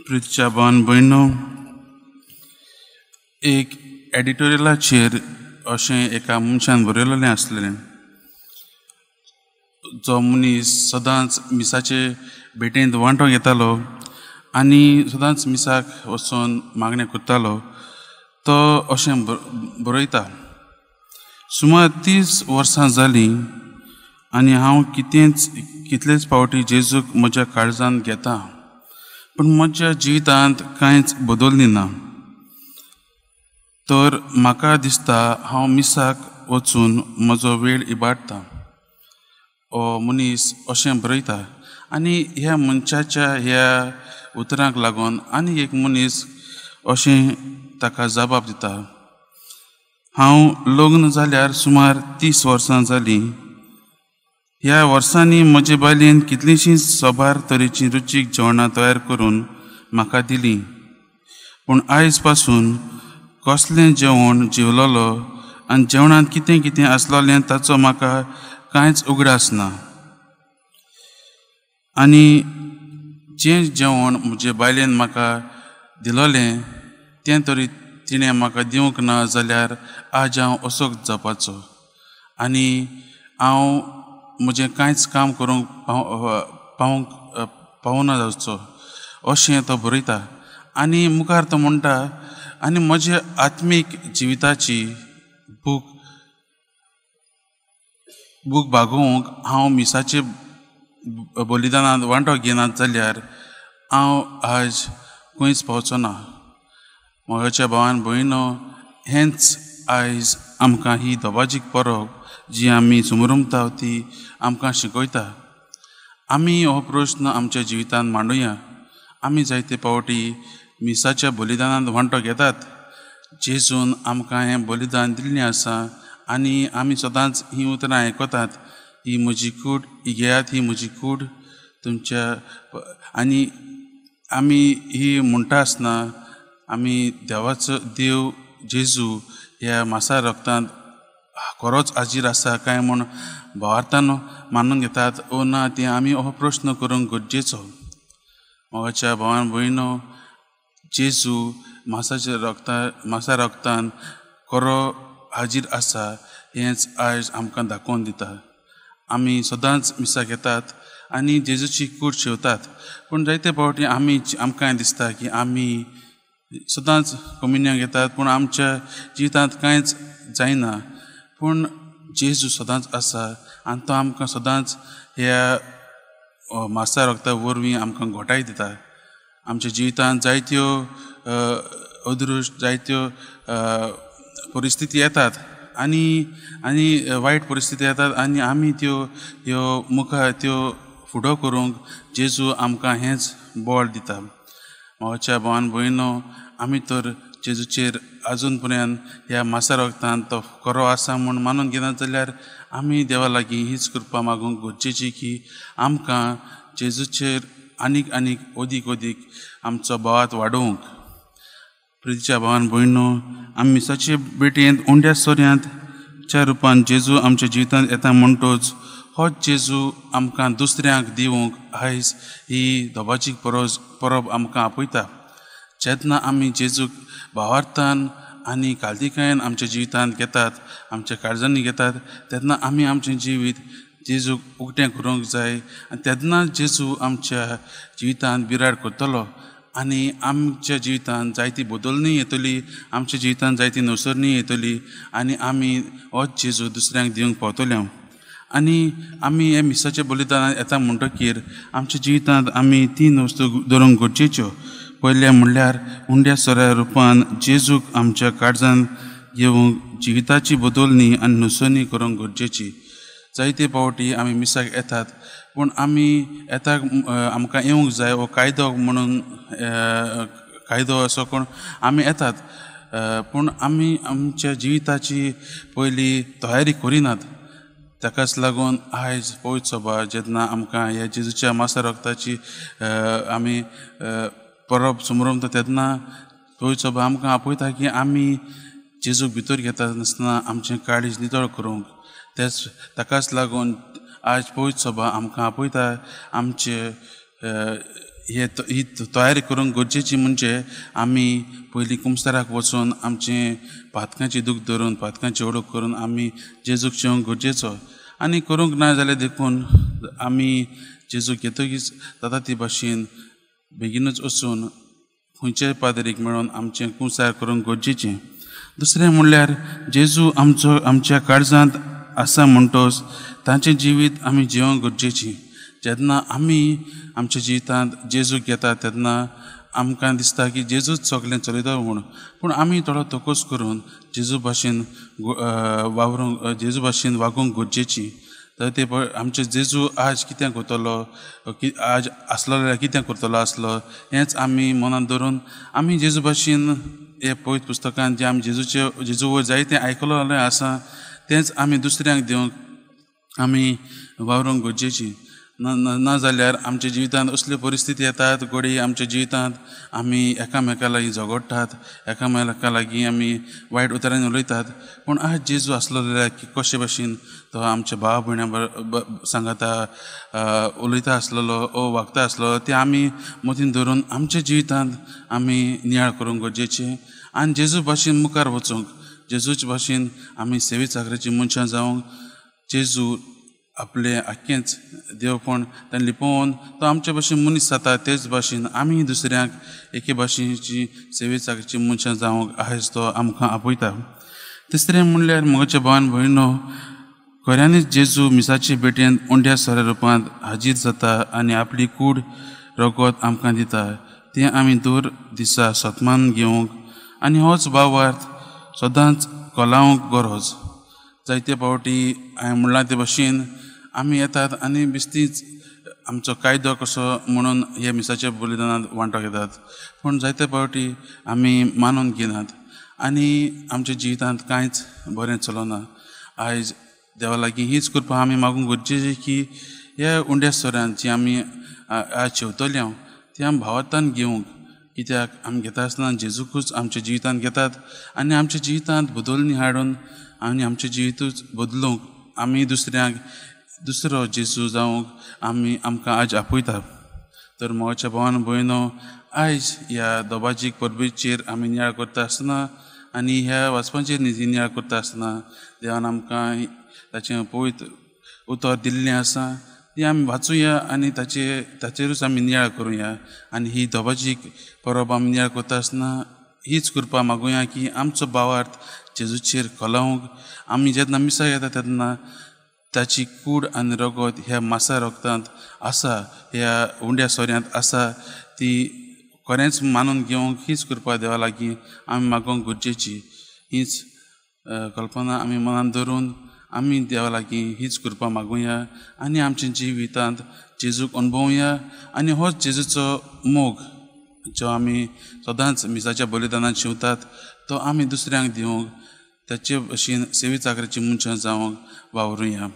प्रितीच्या भावान भयणो, एक एडिटोरियलाचेर अशें एका मनशान बरयलेलें आसलें, जो मनीस सदांच मिसाचे भेटेंत वांटो घेतालो आनी सदांच मिसाक वचून मागणें करतालो. तो अशें बरयता, सुमार 30 वर्सां जालीं आनी हांव कितलेच फावटी जेजूक म्हज्या काळजांत घेता, पूण म्हज्या जिवितांत कांयच बदलली ना. तर म्हाका दिसता हांव मिसाक वचून म्हजो वेळ इबाडटा. हो मनीस अशें बरयता आनी ह्या मनशाच्या ह्या उतरांक लागून आनी एक मनीस अशें ताका जबाब दिता, हांव लग्न जाल्यार सुमार 30 वर्सां जालीं. ह्या वर्सांनी म्हजे बायलेन कितलींशींच साबार तरेचीं रुचीक जेवणां तयार करून म्हाका दिलीं, पूण आयज पासून कसलें जेवण जेवलोलो आनी जेवणांत कितें कितें आसलोलें ताचो म्हाका कांयच उगडास ना. आनी जें जेवण म्हजे बायलेन म्हाका दिलोलें तें तरी तिणें म्हाका दिवंक ना जाल्यार आज हांव असोच जावपाचो आनी हांव म्हजें कांयच काम करूंक पावना जावचो, अशें तो बरयता. आनी मुखार तो म्हणटा, आनी म्हज्या आत्मीक जिविताची भूक भागोवंक हांव मिसाचे बलिदानांत वांटो घेनात जाल्यार हांव आज खंयच पावचो ना. म्हज्या भावान भयणो, हेंच आयज आमकां ही दबाजीक परब जी आमी सुमरमता ती आमकां शिकयता. आमी हो प्रस्न आमच्या जिवितांत मांडुया. आमी जायते फावटी मिसाच्या बलिदानांत वांटो घेतात. जेजून आमकां हें बलिदान दिल्लें आसा आनी आमी सदांच हीं उतरां आयकतात, ही म्हजी कूड, ही घेयात, ही म्हजी कूड तुमच्या. आनी आमी ही म्हणटा आसतना आमी देवाचो देव जेजू ह्या मासा रक्तांत खरोच हाजीर आसा काय म्हूण भावार्थान मानून घेतात ओ ना तें आमी हो प्रस्न करूंक गरजेचो. म्हज्या भावान भयणो, जेजू मासाच्या मासा रक्तान खरो हाजीर आसा हेंच आयज आमकां दाखोवन दिता. आमी सदांच मिसाक येतात आनी जेजूची कूड शेवतात, पूण जायते फावटी आमकां दिसता की आमी सदांच कोमिन्यांक येतात पूण आमच्या जिवितांत कांयच जायना. पूण जेजू सदांच आसा आनी तो आमकां सदांच ह्या मासा रक्ता वरवीं आमकां घोटाय दिता. आमच्या जिवितांत जायत्यो अदृश्ट, जायत्यो परिस्थिती येतात आनी आनी वायट परिस्थिती येतात आनी आमी त्यो ह्यो मुखार त्यो फुडो करूंक जेजू आमकां हेंच बळ दिता. म्हज्या भावान भयणो, आमी तर जेजूचेर आजून पर्यंत ह्या मासा रक्तान तो खरो आसा म्हूण मानून घेना जाल्यार आमी देवा लागीं हीच कृपा मागूंक गरजेची की आमकां जेजूचेर आनीक आनीक अदीक अदीक आमचो भावार्थ वाडोवंक. प्रितीच्या भावान भयणो, आमी मिसाचे भेटेंत उंड्या सोऱ्यांत च्या रुपान जेजू आमच्या जिवितांत येता म्हणटोच होच जेजू आमकां दुसऱ्यांक दिवंक आयज ही दबाजीक परब आमकां आपयता. जेन्ना आमी जेजूक भावार्थान आनी काळजीकायेन आमच्या जिवितांत घेतात, आमच्या काळजांनी घेतात, तेन्ना आमी आमचें जिवीत जेजूक उक्तें करूंक जाय आनी तेन्ना जेजू आमच्या जिवितांत बिराड करतलो आनी आमच्या जिवितांत जायती बदलणी येतली, आमच्या जिवितांत जायती नसरणी येतली आनी आमी होच जेजू दुसऱ्यांक दिवंक पावतले. आनी आमी हे मिसाच्या बलिदानांत येता म्हणटकीर आमच्या जिवितांत आमी 3 वस्तू धरूंक गरजेच्यो. पयलें म्हणल्यार उंड्या सोऱ्या रुपान जेजूक आमच्या काळजान घेवंक जिविताची बदलणी आनी नुसरणी करूंक गरजेची. जायते फावटी आमी मिसाक येतात पूण आमी येता आमकां येवंक जाय हो कायदो म्हणून, कायदो असो कोण आमी येतात पूण आमी आमच्या जिविताची पयली तयारी करिनात. ताकाच लागून आयज पवित्र सभा जेन्ना आमकां ह्या जेजूच्या मासा रक्ताची आमी परब समरमता तेन्ना पवित्र सभा आमकां आपयता की आमी जेजूक भितर घेता नासतना आमचें काळीज नितळ करूंक. तेच ताकाच लागून आज पवित्र सभा आमकां आपयता आमचे हे ही तयारी करूंक गरजेची म्हणजे आमी पयलीं कुमसाराक वचून आमचें पातकांची दूख धरून पातकांची ओळख करून आमी जेजूक शेवंक गरजेचो आनी करूंक ना जाल्यार देखून आमी जेजूक घेतकीच जाता ती भाशेन बेगीनूच वचून खंयच्याय पाद्रीक मेळोन आमचें कुमसार करूंक गरजेचें। दुसरें म्हणल्यार जेजू आमचो आमच्या काळजांत आसा म्हणटोच तांचें जिवीत आमी जिवंक गरजेचें। जेन्ना आमी आमच्या जिवितांत जेजूक घेतात तेन्ना आमकां दिसता की जेजूच सगळें चलयता म्हूण, पूण आमी थोडो तकस करून जेजू भाशेन वावरूंक जेजू भाशेन वागूंक गरजेची। तर ते आमचे जेजू आज कितें करतलो, आज आसलो जाल्यार कितें करतलो आसलो हेंच आमी मनांत धरून आमी जेजू भाशेन हे पवित्र पुस्तकान जें आमी जेजूचे जेजू वयर जायतें आयकलें आसा तेंच आमी दुसऱ्यांक दिवंक आमी वावरूंक गरजेची। ना जाल्यार आमच्या जिवितांत असल्यो परिस्थिती येतात घडये आमच्या जिवितांत आमी एकामेका लागीं झगडटात, एकामेका लागीं आमी वायट उतरांनी उलयतात, पूण आज जेजू आसलो जाल्यार की कशे भाशेन तो आमच्या भाव भयणां सांगाता उलयता आसलेलो ओ वागता आसलो तें आमी मतीन धरून आमच्या जिवितांत आमी नियाळ करूंक गरजेचें आनी जेजू भाशेन मुखार वचूंक, जेजूचे भाशेन आमी सेवे चाकरेची मनशां जावंक जेजू आपलें आख्खेंच देवपण ताणें लिपोवन तो आमचे भाशेन मनीस जाता तेच भाशेन आमी दुसऱ्यांक एके भाशेची सेवे चाकरीची मनशां जावंक आयज तो आमकां आपयता। तिसरें म्हणल्यार म्हज्या भावान भयणो खऱ्यांनीच जेजू मिसाचे भेटेन उंड्या सोऱ्या रुपांत हाजीर जाता आनी आपली कूड रगत आमकां दिता तें आमी दर दिसा सत्मान घेवंक आनी होच भावार्थ सदांच कोलावंक गरज। जायते फावटी हांवें म्हणलां ते भाशेन आमी येतात आनी बेश्टीच आमचो कायदो कसो म्हणून हे मिसाच्या बलिदानांत वांटो घेतात, पूण जायते फावटी आमी मानून घेनात आनी आमच्या जिवितांत कांयच बरें चलना। आयज देवा लागीं हीच कृपा आमी मागूंक गरजेची की ह्या उंड्या सोऱ्यांत जी आमी आज शेवतले हांव ती आमी भावार्थान घेवंक, कित्याक आमी घेता आसतना जेजूकूच आमच्या जिवितांत घेतात आनी आमच्या जिवितांत बदलणी हाडून आनी आमचें जिवितूच बदलूंक आमी दुसऱ्यांक दुसरो जेजू जावंक आमी आमकां आज आपयता। तर म्हज्या भावान भयणो आयज ह्या दोबाजीक परबेचेर आमी नियाळ करता आसतना आनी ह्या वाचपाचेर नियाळ करता आसतना देवान आमकां ताचें पवित्र उतर दिल्लें आसा ती आमी वाचुया आनी ताचेरूच आमी नियाळ करुया आनी ही दोबाजीक परब आमी नियाळ करता आसतना हीच कृपा मागुया की आमचो भावार्थ जेजूचेर कोलावंक आमी जेन्ना मिसाक येता तेन्ना ताची कूड आनी रगत ह्या मासा रगतांत आसा, ह्या उंड्या सोऱ्यांत आसा ती खरेंच मानून घेवंक हीच कृपा देवा लागीं आमी मागोवंक गरजेची। हीच कल्पना आमी मनांत धरून आमी देवा लागीं हीच कृपा मागुया आनी आमच्या जिवितांत जेजूक अणभवया आनी होच जेजूचो मोग जो आमी सदांच मिसाच्या बलिदानांत शिंवतात तो आमी दुसऱ्यांक दिवंक ताचे भशेन सेवे चाकरेची मनशां जावंक वावरुया।